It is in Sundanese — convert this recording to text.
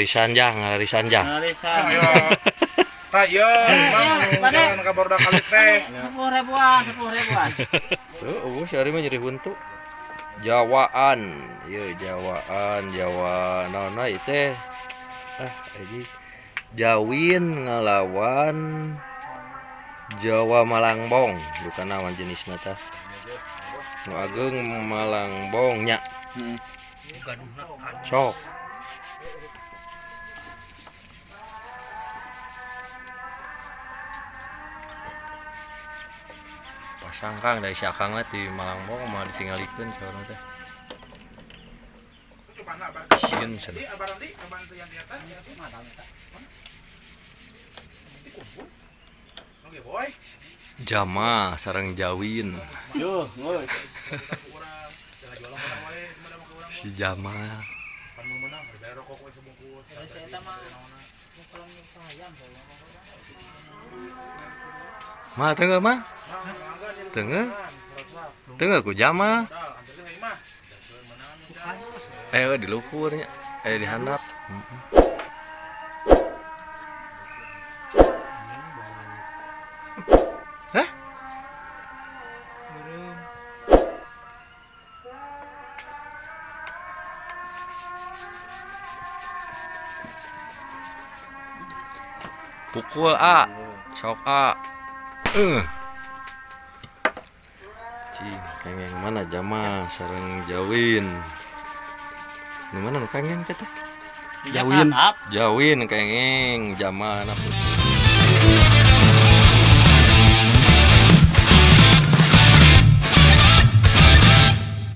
Ngararisan jah, ngararisan jah. Ngararisan. Ayo. Tah ieu, Mang, jalan ka barudak alit teh. 10 ribuan, 10 ribuan. Tuh, eueuh si Ari mah nyeri huntu. Jawaan, ieu Jawaan, Jawa naonna ieu teh? Ah, ini Jawin ngelawan Jawa Malangbong, bukan naon jenisna tah. Nu ageung Malangbong nya. Sok. Pasang Kang dari si Akang lah di Malangbong mah ditinggalikeun saurang teh. Sieun cenah. Di abaran di abaran yang di atas. Oke, boy. Jama sareng Jawin. Yo, ngoi. Si Jama. Pan mau menang, dibere rokok we sebungkus. Mah tengah mah? Tengah? Tengah ku Jama. Eh di luhurnya, eh di handap. Hah? Pukul A, sok A. Cing, kengeng mana Jama sareng Jawin. Di mana nu kengeng teh? Jawin. Jawin kengeng Jama na.